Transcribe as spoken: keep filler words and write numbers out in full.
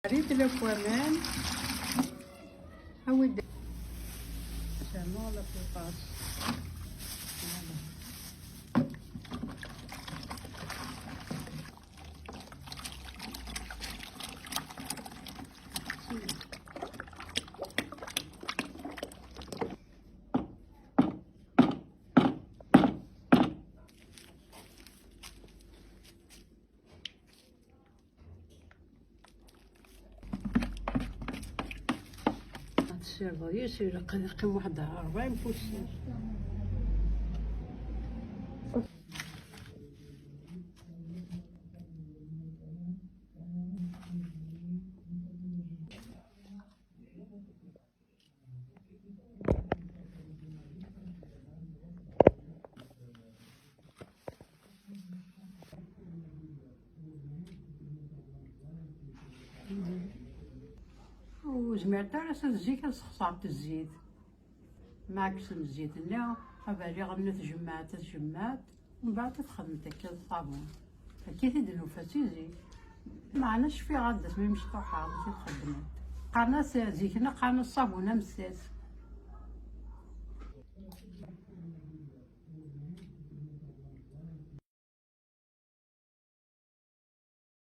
Rrif la waman. Awi-d. Fermons la plupart. Voilà. Ad tessirdeḍ yes, ilaq ad yeqqim waḥed ṛebɛin pusi. Ur zmireɣ ara s zik ad sxeṣreɣ zzit. Ma ɛekksen zzit-nni, abaliɣ-nni tjemmaɛt, tjemmaɛt, mbeɛd ad xedment akka d ṣṣabun. Akka i t-id-nufa si zik. Meɛna cfiɣ ad d-asmi mecṭuḥeɣ, mačči txeddmeḍ. Qqaren-as zik-nni, qqaren-as ṣṣabun amessas.